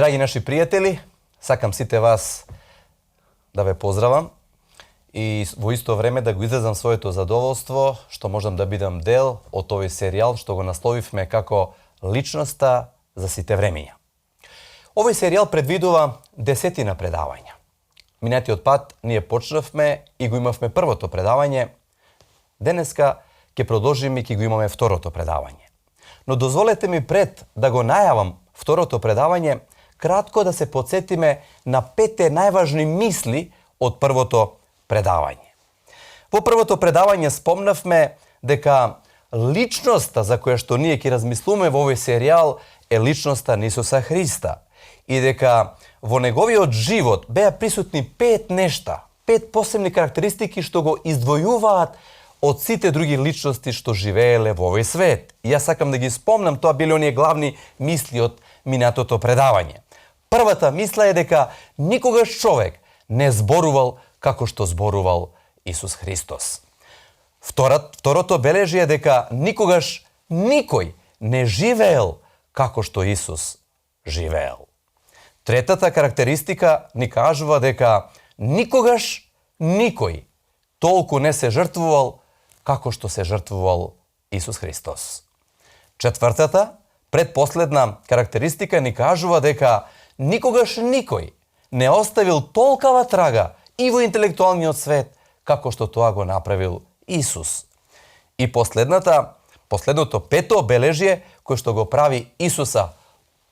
Драги наши пријатели, сакам сите вас да ве поздравам и во исто време да го изразам своето задоволство што можам да бидам дел од овој серијал што го насловивме како Личноста за сите времења. Овој серијал предвидува 10 предавања. Минатиот пат ние почнавме и го имавме првото предавање. Денеска ќе продолжиме и ќе го имаме второто предавање. Но дозволете ми пред да го најавам второто предавање, кратко да се подсетиме на 5 најважни мисли од првото предавање. Во првото предавање спомнавме дека личноста за која што ние ќе размислуваме во овој серијал е личноста на Исуса Христа и дека во неговиот живот беа присутни 5 нешта, 5 посебни карактеристики што го издвојуваат од сите други личности што живееле во овој свет. И јас сакам да ги спомнам, тоа биле оние главни мисли од минатото предавање. Првата мисла е дека никогаш човек не зборувал како што зборувал Исус Христос. Второто бележи е дека никогаш никој не живеел како што Исус живеел. Третата карактеристика ни кажува дека никогаш никој толку не се жртвувал како што се жртвувал Исус Христос. Четвртата, предпоследна карактеристика ни кажува дека никогаш никој не оставил толкава трага и во интелектуалниот свет како што тоа го направил Исус. И последното пето обележие кое што го прави Исуса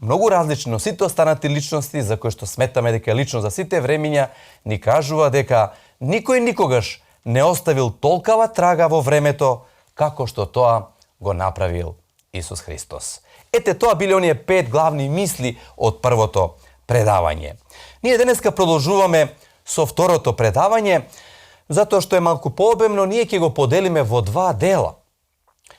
многу различно од сите останати личности за кои што сметаме дека е лично за сите времења, ни кажува дека никој никогаш не оставил толкава трага во времето како што тоа го направил Исус Христос. Ете, тоа биле оние 5 главни мисли од првото предавање. Ние денеска продолжуваме со второто предавање, затоа што е малку пообемно, ние ќе го поделиме во 2 дела.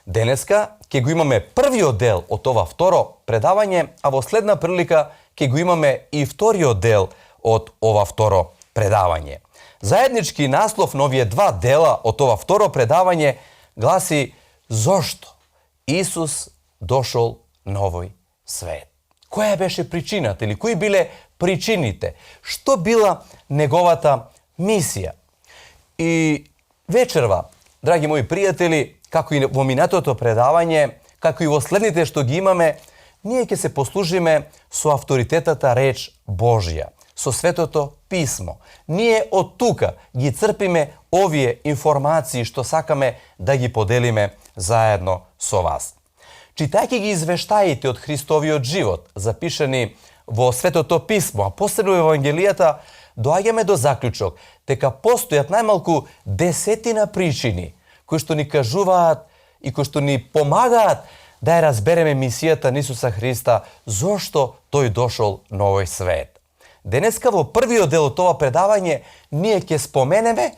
Денеска ќе го имаме првиот дел од ова второ предавање, а во следна прилика ќе го имаме и вториот дел од ова второ предавање. Заеднички наслов на овие 2 дела од ова второ предавање гласи «Зошто Исус дошол на овој свет?» Која беше причината или кои биле причините? Што била неговата мисија? И вечерва, драги мои пријатели, како и во минатото предавање, како и во следните што ги имаме, ние ќе се послужиме со авторитетата реч Божја, со Светото Писмо. Ние од тука ги црпиме овие информации што сакаме да ги поделиме заедно со вас. Читајќи ги извештаите од Христовиот живот, запишани во Светото Писмо, а посебно во Евангелијата, доаѓаме до заклучок дека постојат најмалку 10 причини кои што ни кажуваат и кои што ни помагаат да ја разбереме мисијата на Исуса Христа, зошто тој дошол на овој свет. Денеска во првиот дел од ова предавање ние ќе споменеме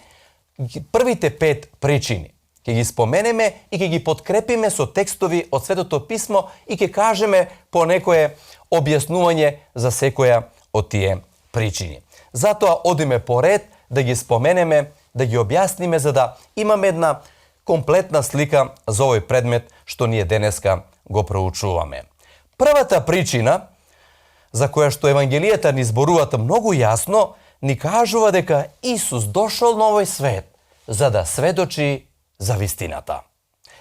првите 5 причини. Ќе ги споменеме и ќе ги подкрепиме со текстови од Светото Писмо и ќе кажеме по некое објаснување за секоја од тие причини. Затоа одиме поред да ги споменеме, да ги објасниме за да имаме една комплетна слика за овој предмет што ние денеска го проучуваме. Првата причина за која што Евангелијата ни зборуваат многу јасно, ни кажува дека Исус дошол на овој свет за да сведочи за вистината.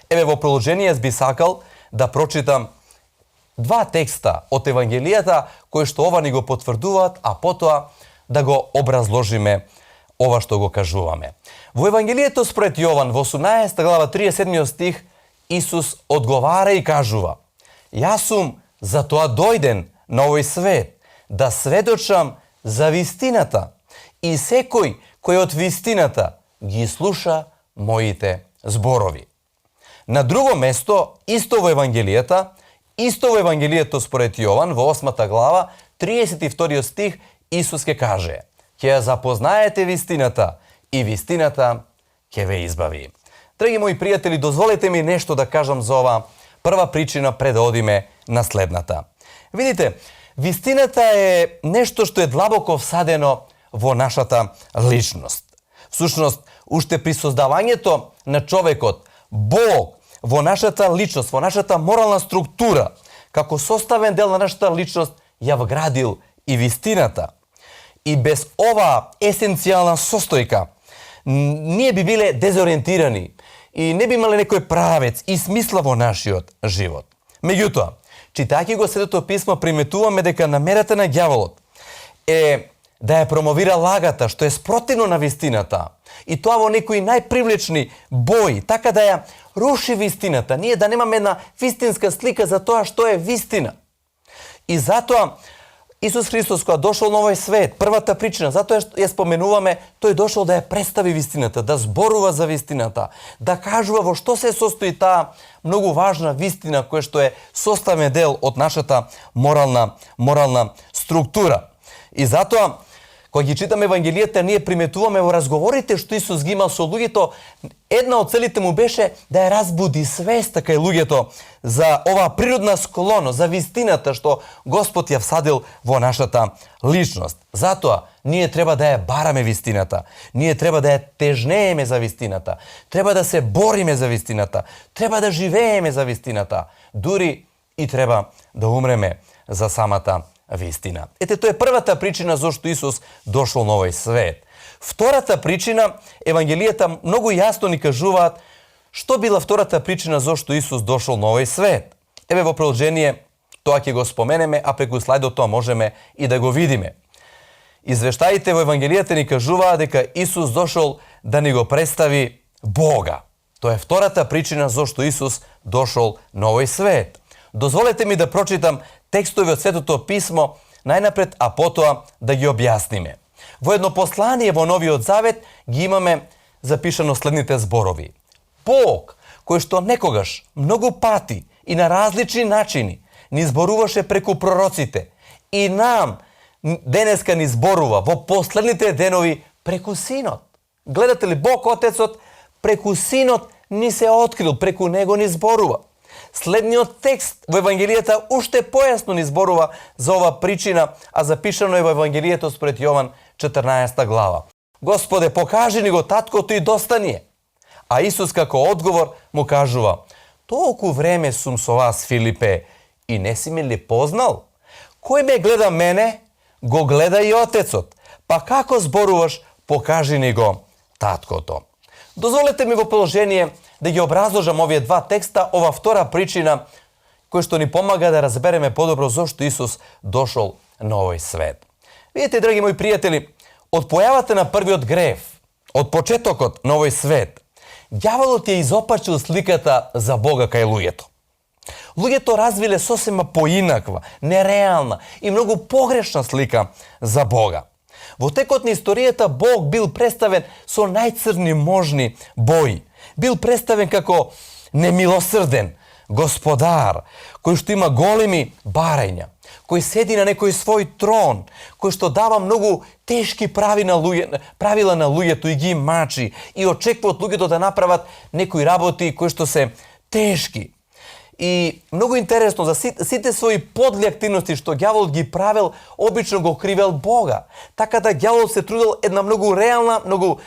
Еве во продолжение јас би сакал да прочитам 2 текста од Евангелијата кои што ова ни го потврдуваат, а потоа да го образложиме ова што го кажуваме. Во Евангелието според Јован во 18 глава 37 стих Исус одговара и кажува: Јас сум за тоа дојден на овој свет да сведочам за вистината и секој кој од вистината ги слуша моите зборови. На друго место, исто во Евангелието според Јован во 8 глава 32 стих Исус ке каже: ќе ја запознаете вистината и вистината ќе ве избави. Драги мои пријатели, дозволете ми нешто да кажам за ова прва причина пред да одиме на следната. Видите, вистината е нешто што е длабоко всадено во нашата личност. Всушност, уште при создавањето на човекот, Бог во нашата личност, во нашата морална структура, како составен дел на нашата личност, ја вградил и вистината. И без ова есенцијална состојка, ние би биле дезориентирани и не би имале некој правец и смисла во нашиот живот. Меѓутоа, читајќи го Светото писмо, приметуваме дека намерата на ѓаволот е да ја промовира лагата, што е спротивно на вистината, и тоа во некои најпривлечни бои, така да ја руши вистината, ние да немаме една вистинска слика за тоа што е вистина. И затоа Исус Христос, кога дошол на овој свет, првата причина, затоа ја споменуваме, тој дошол да ја представи вистината, да зборува за вистината, да кажува во што се состои таа многу важна вистина која што е составен дел од нашата морална структура. И затоа, кога ги читаме Евангелијата, ние приметуваме во разговорите што Исус ги имал со луѓето, една од целите му беше да ја разбуди свеста кај луѓето за оваа природна склоност, за вистината што Господ ја всадил во нашата личност. Затоа, ние треба да ја бараме вистината, ние треба да ја тежнееме за вистината, треба да се бориме за вистината, треба да живееме за вистината, дури и треба да умреме за самата вистина. Ете, тоа е првата причина зашто Исус дошол на овој свет. Втората причина, Евангелијата многу јасно ни кажуваат што била втората причина зашто Исус дошол на овој свет. Еве во продолжение, тоа ќе го споменеме, а преку слайдот тоа можеме и да го видиме. Извештаите во Евангелијата ни кажуваат дека Исус дошол да ни го представи Бога. Тоа е втората причина зашто Исус дошол на овој свет. Дозволете ми да прочитам текстови од Светото писмо најнапред, а потоа да ги објасниме. Во едно послание во Новиот Завет ги имаме запишано следните зборови. Бог, кој што некогаш, многу пати и на различни начини ни зборуваше преку пророците, и нам денеска ни зборува во последните денови преку Синот. Гледате ли, Бог Отецот преку Синот ни се открил, преку Него ни зборува. Следниот текст во Евангелијата уште појасно ни зборува за ова причина, а запишано е во Евангелијето според Јован 14 глава. Господе, покажи ни го таткото и доста ни е. А Исус како одговор му кажува: толку време сум со вас, Филипе, и не си ме ли познал? Кој ме гледа мене, го гледа и Отецот. Па како зборуваш, покажи ни го таткото. Дозволете ми во положение да ги образложам овие два текста, ова втора причина која што ни помага да разбереме подобро зошто Исус дошол на овој свет. Видите, драги мои пријатели, од појавата на првиот грев, од почетокот на овој свет, ѓаволот ја изопачил сликата за Бога кај луѓето. Луѓето развиле сосема поинаква, нереална и многу погрешна слика за Бога. Во текот на историјата Бог бил представен со најцрни можни бои. Бил представен како немилосрден господар, кој што има големи барања, кој седи на некој свој трон, кој што дава многу тешки правила на луѓето и ги мачи и очекува од луѓето да направат некои работи кои што се тешки. И многу интересно, за сите своји подли активности што ѓаволот ги правил, обично го кривел Бога. Така да ѓаволот се трудел една многу реална, многу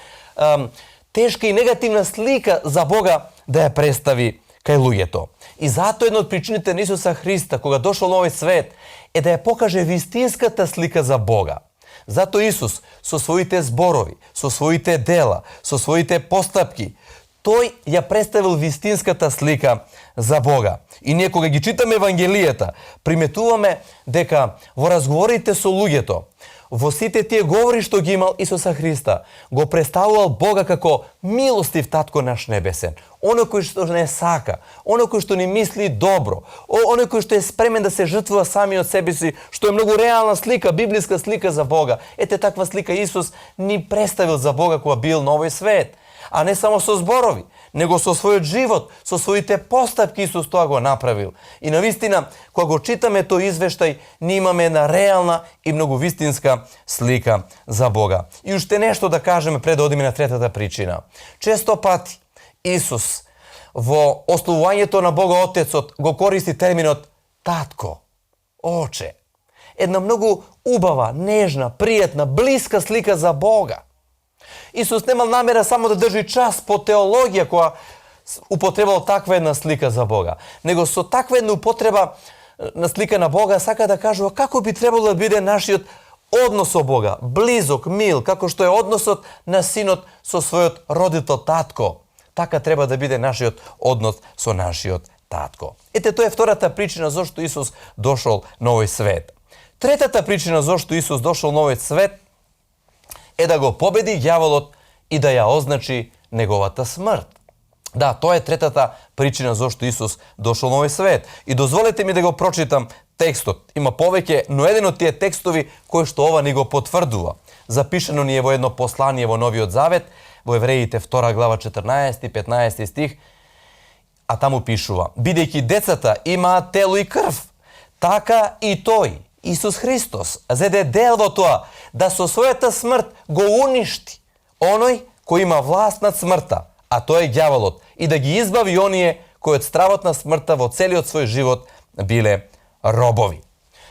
тешка и негативна слика за Бога да ја представи кај луѓето. И затоа една од причините на Исуса Христа, кога дошол на овој свет, е да ја покаже вистинската слика за Бога. Затоа Исус со своите зборови, со своите дела, со своите постапки, тој ја представил вистинската слика за Бога. И ние кога ги читаме Евангелијата, приметуваме дека во разговорите со луѓето, во сите тие говори што ги имал Исуса Христа, го представувал Бога како милостив татко наш небесен, оној кој што не сака, оној кој што ни мисли добро, оној кој што е спремен да се жртвува сами од себе си, што е многу реална слика, библиска слика за Бога. Ете, таква слика Исус ни представил за Бога кога бил на овој свет. А не само со зборови, него со својот живот, со своите постапки Исус тоа го направил. И навистина, кога го читаме тој извештај, ние имаме една реална и многу вистинска слика за Бога. И уште нешто да кажеме пред да одиме на третата причина. Често пати Исус во ословувањето на Бога Отецот го користи терминот татко, оче. Една многу убава, нежна, пријатна, блиска слика за Бога. Исус немал намера само да држи час по теологија која употребал таква една слика за Бога, него со таква една употреба на слика на Бога, сака да кажува како би требало да биде нашиот однос со Бога, близок, мил, како што е односот на синот со својот родител татко. Така треба да биде нашиот однос со нашиот татко. Ете, тоа е втората причина зашто Исус дошол на овој свет. Третата причина зашто Исус дошол на овој свет е да го победи ѓаволот и да ја означи неговата смрт. Да, тоа е третата причина зашто Исус дошол на овој свет. И дозволете ми да го прочитам текстот. Има повеќе, но еден од тие текстови кој што ова ни го потврдува. Запишано ни е во едно послание во Новиот Завет, во Евреите 2 глава 14 и 15 стих, а таму пишува: бидејќи децата имаат тело и крв, така и тој, Исус Христос, зеде дел во тоа да со својата смрт го уништи оној кој има власт над смртта, а тоа е ѓаволот, и да ги избави оние кои од стравот на смртта во целиот свој живот биле робови.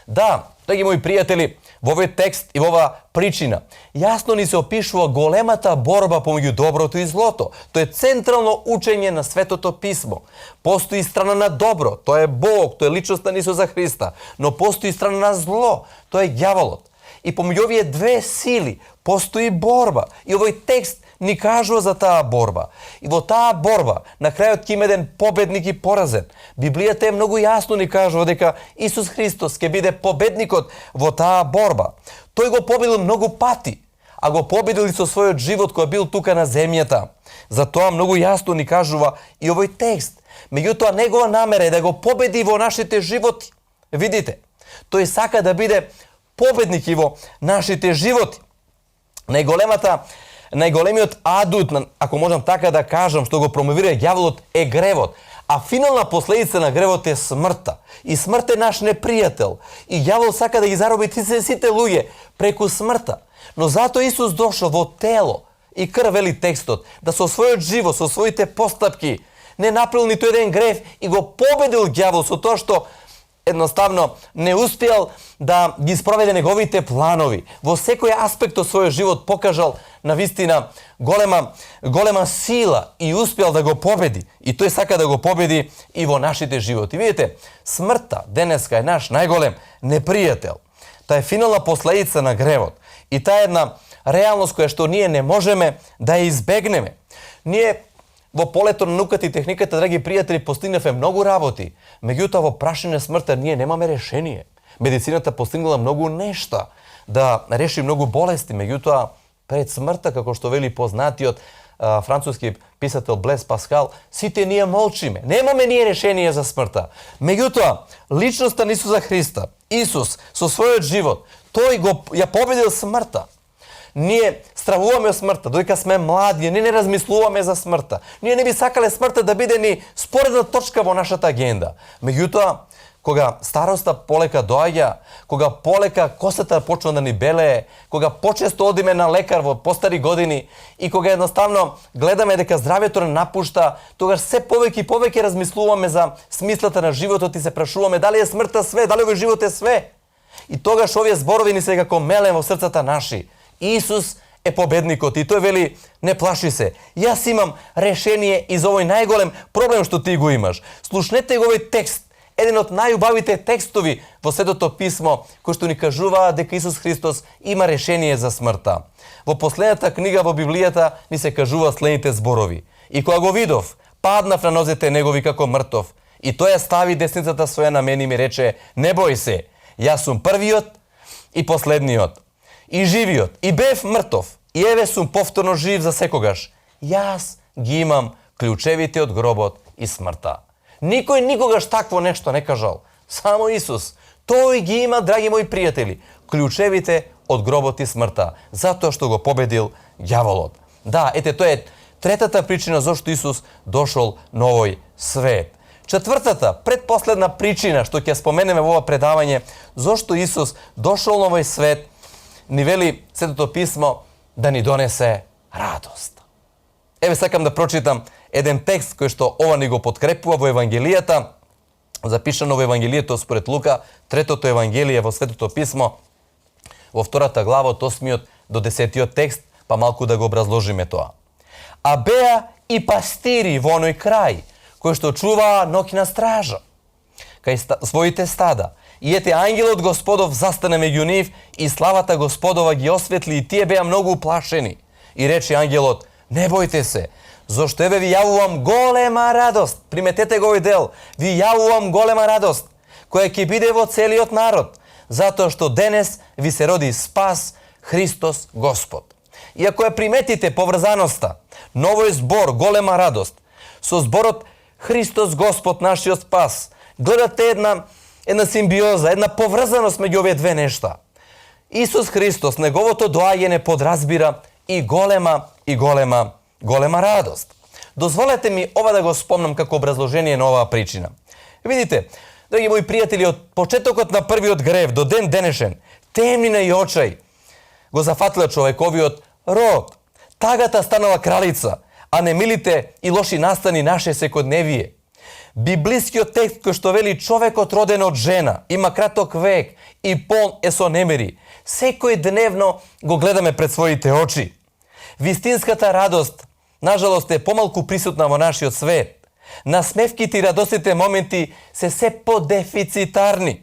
Да, драги мои пријатели, во овој текст и во оваа причина јасно ни се опишува големата борба помеѓу доброто и злото. Тоа е централно учење на Светото Писмо. Постои страна на добро, тоа е Бог, тоа е личноста на Исуса Христа, но постои страна на зло, тоа е ѓаволот. И помеѓу овие две сили постои борба. И овој текст ни кажува за таа борба. И во таа борба, на крајот ќе има еден победник и поразен. Библијата е многу јасно ни кажува дека Исус Христос ќе биде победникот во таа борба. Тој го победил многу пати, а го победил и со својот живот кој бил тука на земјата. Затоа многу јасно ни кажува и овој текст. Меѓутоа, негова намера е да го победи во нашите животи. Видите, тој сака да биде победник и во нашите животи. Најголемиот адут, ако можам така да кажам, што го промовира ѓаволот е гревот. А финална последица на гревот е смртта. И смрт е наш непријател. И ѓавол сака да ги зароби сите луѓе преку смртта. Но затоа Исус дошол во тело и крв, вели текстот, да со својот живот, со своите постапки, не направил ниту еден грев и го победил ѓавол со тоа што едноставно не успел да ги спроведе неговите планови. Во секој аспект од својот живот покажал на вистина голема сила и успел да го победи. И тој сака да го победи и во нашите животи. Видите, смртта денеска е наш најголем непријател. Таа е финална последица на гревот. И таа е една реалност која што ние не можеме да ја избегнеме. Ние во полето на науката и техниката, драги пријатели, постигнавме многу работи. Меѓутоа, во прашање смртта ние немаме решение. Медицината постигнала многу нешта да реши многу болести. Меѓутоа, пред смртта, како што вели познатиот француски писател Блес Паскал, сите ние молчиме. Немаме ние решение за смртта. Меѓутоа, личноста на Исуса Христа, Исус со својот живот, тој ја победил смртта. Ние стравуваме од смртта, додека сме млади, ние не размислуваме за смртта. Ние не би сакале смртта да биде ни споредна точка во нашата агенда. Меѓутоа, кога староста полека доаѓа, кога полека косата почва да ни белее, кога почесто одиме на лекар во постари години и кога едноставно гледаме дека здравјето не напушта, тогаш се повеќе и повеќе размислуваме за смислата на животот и се прашуваме дали е смртта све, дали овој живот е све. И тогаш овие зборови ни се како мелем во срцата наши. Исус е победникот и тој вели: не плаши се, јас имам решение и за овој најголем проблем што ти го имаш. Слушнете го овој текст, еден од најубавите текстови во Светото Писмо, кој што ни кажува дека Исус Христос има решение за смртта. Во последната книга во Библијата ни се кажува следните зборови: и кога го видов, паднав на нозете негови како мртов, и тој ја стави десницата своја на мене и ми рече: не бој се, јас сум првиот и последниот, и живиот, и бев мртов, и еве сум повторно жив за секогаш. Јас ги имам клучевите од гробот и смртта. Никој никогаш такво нешто не кажал. Само Исус. Тој ги има, драги мои пријатели, клучевите од гробот и смртта, затоа што го победил ѓаволот. Да, ете, тоа е третата причина зашто Исус дошол на овој свет. Четвртата, предпоследна причина што ќе споменеме во ова предавање, зашто Исус дошол на овој свет, ни вели Светото Писмо да ни донесе радост. Еве сакам да прочитам еден текст кој што ова ни го подкрепува во Евангелијата, запишано во Евангелието според Лука, третото Евангелие во Светото Писмо, во 2 глава од 8 до 10 текст, па малку да го образложиме тоа. А беа и пастири во оној крај, кои што чуваа ноќна стража. кај своите стада. И ете, ангелот Господов застане меѓу нив и славата Господова ги осветли и тие беа многу уплашени. И рече ангелот, не бојте се, зашто еве ви јавувам голема радост. Приметете го овој дел. Ви јавувам голема радост, која ќе биде во целиот народ, затоа што денес ви се роди спас Христос Господ. И ако ја приметите поврзаноста на овој збор голема радост со зборот Христос Господ нашиот спас, гледате една симбиоза, една поврзаност меѓу овие две нешта. Исус Христос, неговото доаѓање подразбира и голема радост. Дозволете ми ова да го спомнам како образложение на оваа причина. Видите, драги мои пријатели, од почетокот на првиот грев до ден денешен, темнина и очај го зафатила човековиот род. Тагата станала кралица, а немилите и лоши настани наше секојдневие. Библискиот текст кој што вели човекот роден од жена има краток век и полн е со немери. Секој дневно го гледаме пред своите очи. Вистинската радост, нажалост, е помалку присутна во нашиот свет. Насмевките и радостите моменти се подефицитарни.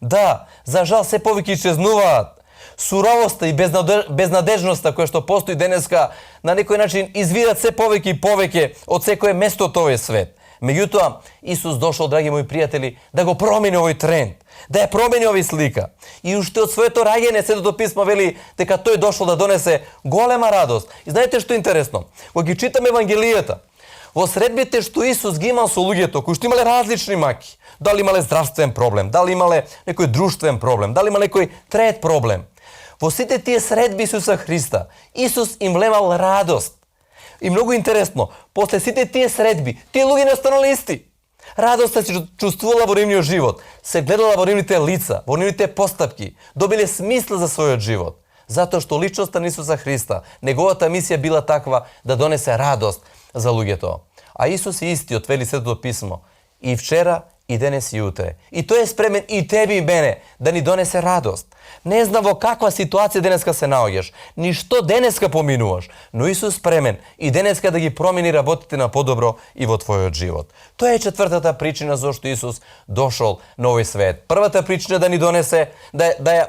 Да, за жал се повеќе исчезнуваат. Суровоста и безнадежноста која што постои денеска на некој начин извират се повеќе и повеќе од секое место од овој свет. Меѓутоа, Исус дошол, драги мои пријатели, да го промени овој тренд, да ја промени овој слика. И уште од своето раѓање Светото писмо вели дека тој дошол да донесе голема радост. И знаете што е интересно? Кога ги читаме Евангелијата, во средбите што Исус ги имал со луѓето кои што имале различни маки, дали имале здравствен проблем, дали имале некој друштвен проблем, дали имале некој трет проблем. Во сите тие средби Исуса Христа, Исус им влемал радост. И многу интересно, после сите тие средби, тие луѓе не останале исти. Радоста се чувствувала во нивниот живот, се гледала во нивните лица, во нивните постапки, добиле смисла за својот живот. Затоа што личноста на Исуса Христа, неговата мисија била таква да донесе радост за луѓето. А Исус е истиот, вели Светото писмо, и вчера, и денес, и утре. И тој е спремен и тебе и мене да ни донесе радост. Не знам во каква ситуација денеска се наоѓаш, ни што денеска поминуваш, но Исус спремен и денеска да ги промени работите на подобро и во твојот живот. Тоа е четвртата причина зашто Исус дошол на овој свет. Првата причина да ни донесе, да ја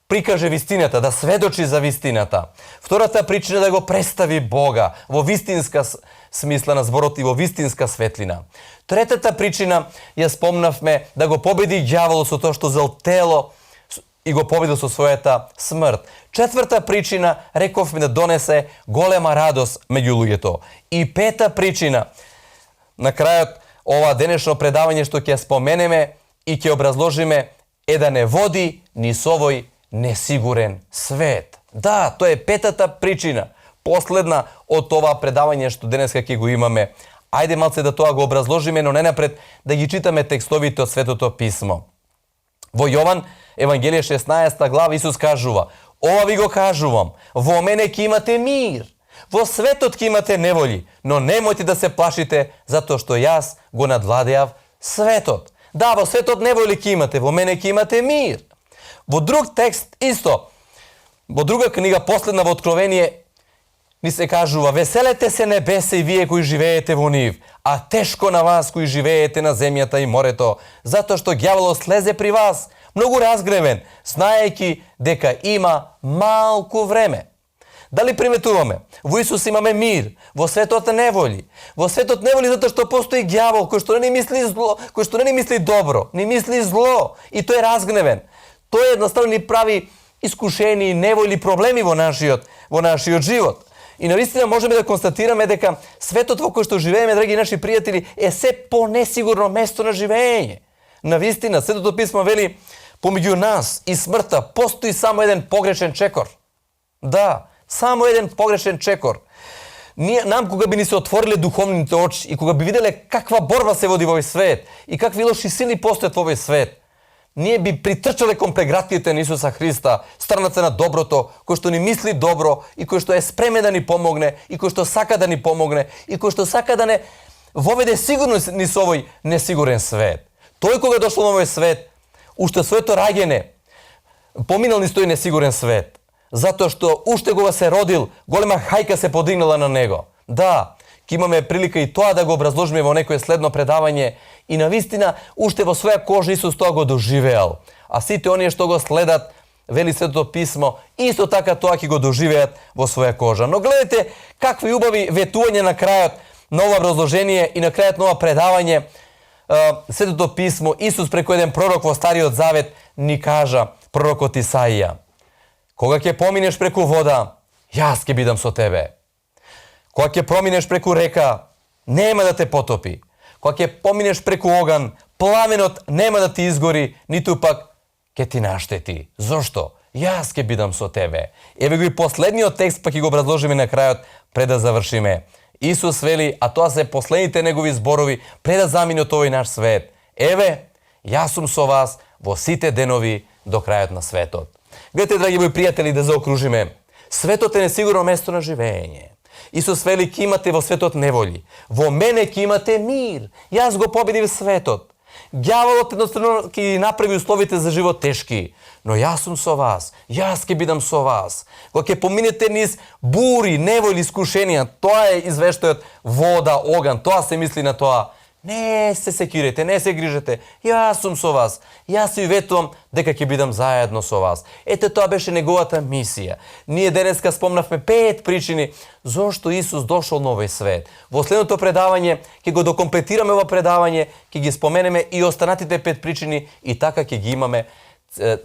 прикаже вистината, да сведочи за вистината. Втората причина да го представи Бога во вистинска смисла на зборот и во вистинска светлина. Третата причина ја спомнавме, да го победи ѓаволот со тоа што зел тело и го победил со својата смрт. Четврта причина, рековме, да донесе голема радост меѓу луѓето. И пета причина, на крајот ова денешно предавање што ќе споменеме и ќе образложиме, е да не води ни со овој несигурен свет. Да, тоа е петата причина, последна од ова предавање што денеска ќе го имаме. Ајде малце да тоа го образложиме, но не напред да ги читаме текстовите од Светото писмо. Во Јован, Евангелие 16 глава, Исус кажува: ова ви го кажувам, во мене ќе имате мир. Во светот ќе имате неволји, но немојте да се плашите, затоа што јас го надвладеав светот. Да, во светот неволји ќе имате, во мене ќе имате мир. Во друг текст исто, во друга книга, последна во Откровение, ни се кажува: веселете се небесе и вие кои живеете во нив, а тешко на вас кои живеете на земјата и морето, затоа што ѓаволот слезе при вас, многу разгневен, знаејќи дека има малку време. Дали приметуваме? Во Исус имаме мир, во светот неволји. Во светот неволји затоа што постои ѓавол кој што не ни мисли зло, кој што не ни мисли добро, ни мисли зло, и тој е разгневен. Тој едноставно ни прави искушени, неволји, проблеми во нашиот живот. И навистина можеме да констатираме дека светот во кој што живееме, драги наши пријатели, е се понесигурно место на живење. Навистина, Светото писмо вели: помеѓу нас и смртта постои само еден погрешен чекор. Да, само еден погрешен чекор. Нам кога би ни се отвориле духовните очи и кога би виделе каква борба се води во овој свет и какви лоши сили постојат во овој свет, ние би притрчале кон прегратките на Исуса Христа, страната на доброто, кој што ни мисли добро и кој што е спремен да ни помогне и кој што сака да ни помогне и кој што сака да не воведе сигурност ни со овој несигурен свет. Тој кога дошол на овој свет, уште своето раѓење поминал низ тој несигурен свет, затоа што уште кога се родил, голема хајка се подигнала на него. Да, ќе имаме прилика и тоа да го образложиме во некое следно предавање и навистина уште во своја кожа Исус тоа го доживеал. А сите оние што го следат, вели Светото писмо, исто така тоа ќе го доживеат во своја кожа. Но гледате какви убави ветување на крајот на ова образложение и на крајот на ова предавање. Светото писмо, Исус преку еден пророк во Стариот Завет ни кажа, пророкот Исаија: кога ќе поминеш преку вода, јас ќе бидам со тебе. Кога ќе проминеш преку река, нема да те потопи. Кога ќе поминеш преку оган, пламенот нема да ти изгори, ниту пак ќе ти наштети. Зошто? Јас ќе бидам со тебе. Еве го и последниот текст, пак ќе го образложиме на крајот пред да завршиме. Исус вели, а тоа се последните негови зборови пред да замине од овој наш свет. Еве, јас сум со вас во сите денови до крајот на светот. Гледате, драги мои пријатели, да заокружиме. Светот е несигурно место на живење. Исус вели, ќе имате во светот неволи. Во мене ќе имате мир. Јас го победив светот. Ѓаволот едноставно ќе направи условите за живот тешки. Но јас сум со вас. Јас ќе бидам со вас. Кога ќе поминете низ бури, неволи, искушенија, тоа е извештајот вода, оган. Тоа се мисли на тоа. Не се секирете, не се грижете. Јас сум со вас. Јас ви ветувам дека ќе бидам заедно со вас. Ете, тоа беше неговата мисија. Ние денеска спомнавме 5 причини зошто Исус дошол на овој свет. Во следното предавање ќе го докомплетираме ова предавање, ќе ги споменеме и останатите 5 причини и така ќе ги имаме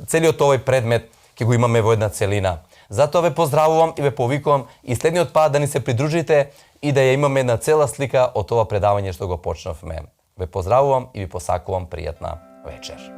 целиот овој предмет, ќе го имаме во една целина. Затоа ве поздравувам и ве повикувам и следниот пат да ни се придружите и да ја имаме една цела слика од ова предавање што го почнавме. Ве поздравувам и ви посакувам пријатна вечер.